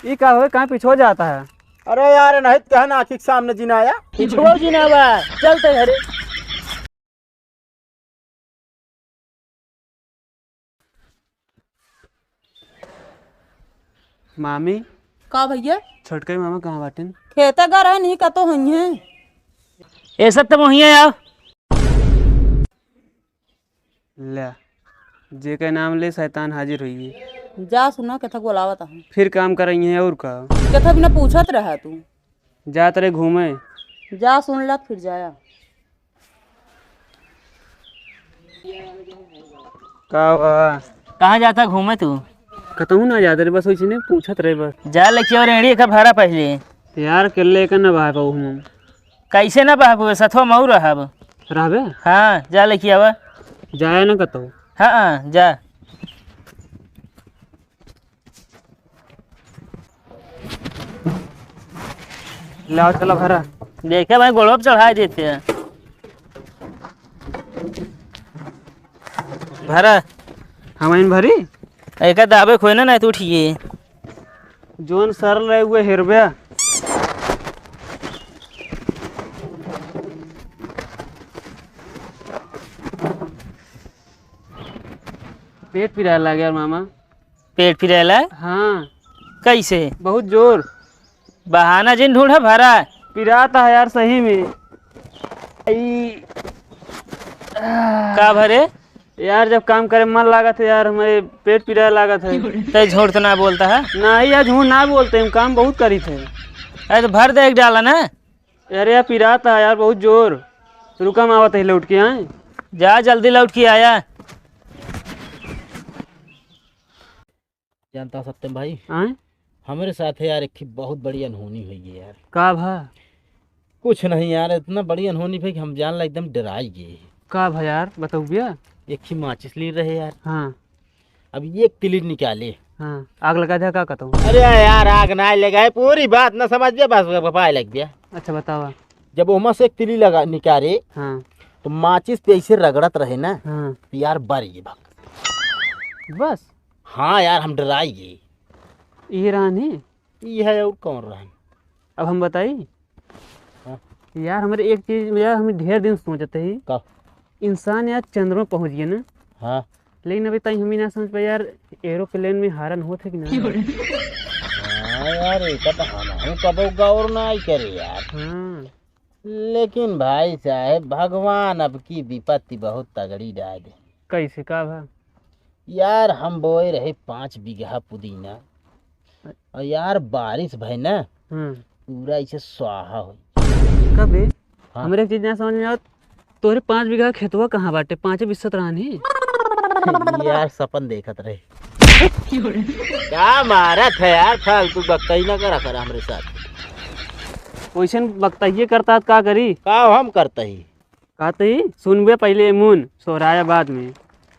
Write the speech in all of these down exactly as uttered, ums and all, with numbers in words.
ई का होए, कहाँ पीछो जाता है? अरे यार, नहीं तो कहे ना आँखी के सामने जिनाया। पीछो जिनावा, चलते घरे। मामी। का भैया? छोटके मामा कहाँ बाटेन? खेते गए रहन, ही कतो हुई हैं। ए सब तो वहीं है यार। ले, जेके नाम ले शैतान हाजिर होइए। जा सुना, केथक बोलावत हूँ। फिर काम करइहे और का? केथा बिना पूछत रहा तू। जात रहे घूमे। जा सुन ला, फिर जाया। का बा? कहाँ जाता घूमे तू? कतहूँ ना जात रहे, बस वैसे नहीं पूछत रहे बस। जा लेके और एड़ी का भाड़ा पहले। यार, अकेले का ना बहा पाऊ हम। कैसे ना बहबू? सथवा मऊ रहब। रहबे? हाँ, जा लेके आवा। जाए ना कतौ। हाँ, हाँ, जा। लाओ, चलो भरा। देखे भाई, गोड़वा पे चढ़ाई देते हैं। भरा। हम इन भरी? एका दाबे खोए ना, नहीं तो उठिए। जोन सरल रहे, उहे हेरबे। पेट पिराए लागे यार मामा। पेट पिराए ला? हाँ। कैसे? बहुत जोर। बहाना जिन ढूंढा भरा। पिराता है यार सही में। ई, का भरे? यार, जब काम करे मन लागत है यार, हमारे पेट पिराए लागत है। तै झूठ तो ना बोलता है? नहीं यार, झूठ ना बोलते, हम काम बहुत करी थे। अरे तो भर दे एक डाला ना। अरे यार, पिराता है यार बहुत जोर। रुका, हम आवत है लौट के, आए। जा जल्दी लौट के आया। जानता सत्यम भाई, आए? हमरे साथ है यार, एक बहुत बड़ी अनहोनी हुई है यार। का भा? कुछ नहीं यार, इतना बड़ी अनहोनी भई कि हम जान ला एकदम डराई गए। का भा यार, बतउबिया? एक ही माचिस ली रहे यार। हाँ। अब एक तिली निकाले। हाँ, आग लगा दे का कतहूँ? अरे यार, आग ना लगा है, पूरी बात ना समझ बे, बस पाए लग गया। अच्छा, बतावा। जब ओमा से एक तिली लगा निकाले, हाँ। तो माचिस पे ऐसे रगड़त रहे ना, हाँ। तो यार बर ये भक। बस? हाँ यार, हम डराई गए। ये रहन ही? ये है और कौन रहन? अब हम बताई? हाँ। यार, हमरे एक चीज, यार, हम ढेर दिन सोचत ही। का? इंसान यार चंद्रमा पहुँच गया ना। हाँ। लेकिन अभी ताई हम ही ना समझ पाए यार, एरोप्लेन में हारन होत है कि ना? हाँ यार, एका तो हम, हम कबो गौर ना आई करे यार। हाँ। लेकिन भाई साहब, भगवान अब की विपत्ति बहुत तगड़ी डाल दे। कैसे, का भा? यार, हम बोए रहे पाँच बीघा पुदीना, और यार, बारिश भई ना, हम्म। पूरा ऐसे स्वाहा हो। कबे? हाँ। हमरे एक चीज ना समझ में आवत, तोहरे पाँच बीघा खेतवा कहाँ बाटे? पाँचे बिस्सत रहन ही। यार, सपन देखत रहे। का मारत है यार, फालतू बकताई ना करा कर हमरे साथ। वैसन बकताइये करता त का करी? का हम करता ही? का तई सुनबे पहिले मुन, सोहराया बाद में।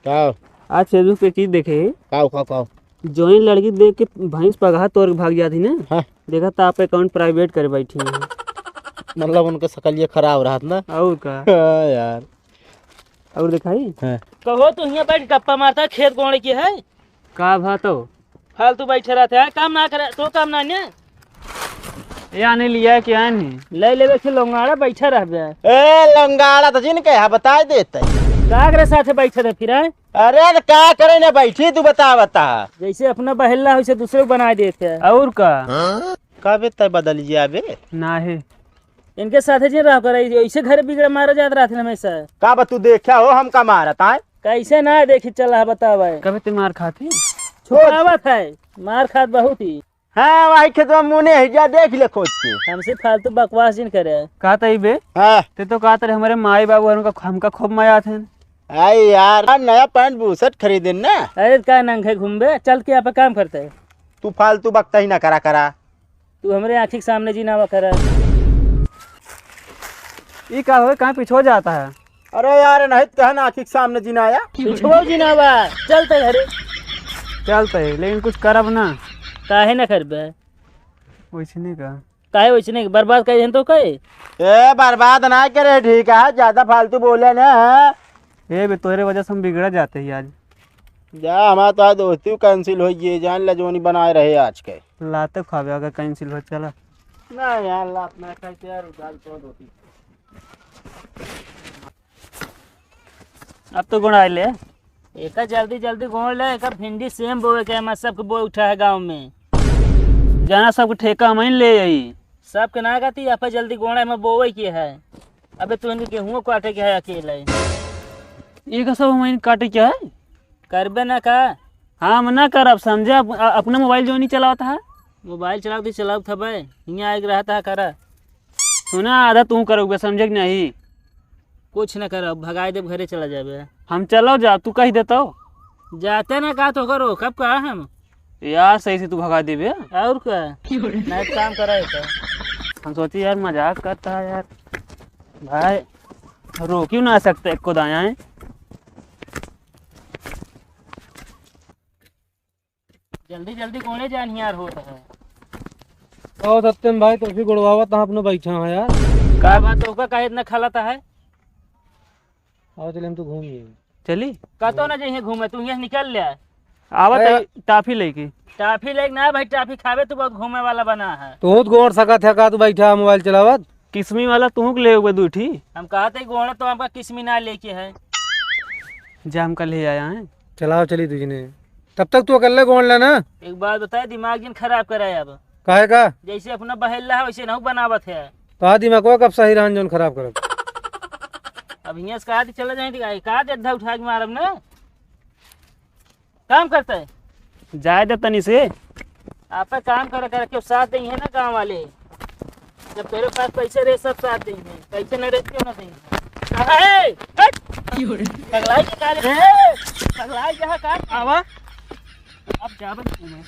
का? आज Facebook पे चीज देखे। का, का, का? जोइन लड़की देख के भैंस पगहा तोड़ के भाग जाती ना। हाँ। देखा त आप account private करे बैठी हैं। मतलब उनका शकलिया खराब रहत ना। और का? हाँ यार। और दिखाई? हाँ। कहो तू हियां बैठ गप्पा मारता, खेत गोड़े के है। का भा तो? फालतू बैठे रहते हैं, काम ना करे, तो काम ना ने। या नहीं लिया कि आए नहीं? ले लेवे के लोंगाड़ा बैठा रहबे। ए, लोंगाड़ा तो जिनके है, बताई देते। का करे साथे बैठे रहे फिर, हैं? अरे, तो का करे ना बैठी, तू बता, बता। जैसे अपना बहेला, वैसे दूसरे को बनाई देते हैं। और का? हाँ? कबे तय बदल जाबे? ना है। इनके साथे जिन रहा करे, ऐसे घर बिगड़े मारे जात रहते हमेशा। का बा तू देख्या हो हमका मारत, आय? कैसे ना देखी चला है, बतावा। कबे ते मार खाती? छुपावत है, मार खात बहुत ही। हाँ, वही खेतवा मुने है, जा देख ले खोज के। हमसे फालतू बकवास जिन करे। का तई बे? हाँ। ते तो कहत रहे हमरे माई बाबू हमका, हमका खूब मया आत हैं। अरे यार, नया पैंट बुशर्ट खरीदेन ना। अरे का नंगे घूमबे, चल के आप काम करते हैं। तू फालतू बकता ही ना करा करा। तू हमरे आँखी के सामने जिनावा करा। ई का होए, कहाँ पीछो जाता है? अरे यार, नहीं तो कहना आँखी के सामने जिनाया। पीछो जिनावा, चलते घरे। चलते, लेकिन कुछ करब ना। काहे ना करबे? वैसे नहीं का। काहे वैसे नहीं, बर्बाद कर देन तो कहे? ए, बर्बाद ना करे, ठीक है, ज्यादा फालतू बोले ना। ए बे, तोरे वजह से हम बिगड़ जाते ही आज। जा, हमार तो आज दोस्ती cancel होइ गई, जान ले जोनी बनाए रहे आज के। लाते खावे अगर cancel हो, चला। ना यार, लात ना खाई यार, दाल कौन रोटी। अब तो गोड़ाइ ले। एका जल्दी जल्दी गोड़ ले, एका भिंडी सेम बोवे के है, मैं सबके बोए उठा है गाँव में। जाना सबके ठेका हम ही ले आई। सबके ना कहती, अब जल्दी गोड़ा में बोवे के है। अबे तू इनके गेहूं काटे के है अकेले। ये का सब हम काटे के है? करबे ना का? हाँ, हम ना करब, समझे? अप-, अ-, अपना मोबाइल जो नहीं चलावत है। मोबाइल चलावत ही चलावत हबे, हियाँ आइके रहत है, करा। सुना, आधा तू करउबे, समझे कि नहीं? कुछ ना करब, भगाइ देब, घरे चला जाबे। हम चलो जा, तू कहि देतो। जाते ना का तो करो, कब कहा हम? यार, सही से तू भगाइ देबे। और का? नहीं काम करा है तो। हम सोची यार, मजाक करता है यार। भाई, रोक ही ना सकते, एको दायां है। जल्दी जल्दी गोड़े जान यार होत है। आओ सत्यम भाई, तो भी गोड़वावत है, अपने बैठा है यार। का बात, तोहका काहे इतना खलत है? आओ चले, हम तो घूम लिए। चली? कतो ना जइहे घूमे, तू यहाँ निकल ले। आवत अरे है टाफी लेके। टाफी लेके ना भाई, टाफी खावे तू बहुत घूमे वाला बना है। तू तो गोड़ सकत है का, तू बैठा मोबाइल चलावत? किस्मी वाला तू के ले हुए दू ठी। हम कहते गोड़ तो हमका किस्मी ना लेके है। जा, हमका ले आया है। चलाओ चली तुझने। तब तक तू अकेले गोड़ लेना। एक बात बताए, दिमाग जिन खराब कराए अब। काहे का? जैसे अपना बहेला है वैसे नहीं बनावत है। तो आ दिमाग को कब सही रहन जोन खराब करब। अब हियाँ से कहा चला जाए, कहा जद्दा उठा के मारब ना। काम करता है। जाए दे तनी से। आप काम करे करे क्यों साथ देंगे ना गाँव वाले। जब तेरे पास पैसे रहे सब साथ देंगे, पैसे न रहे क्यों ना देंगे। कहाँ है? हट! पगलाई के काले। ए! पगलाई जहाँ का आवा। अब जावन तू मैं।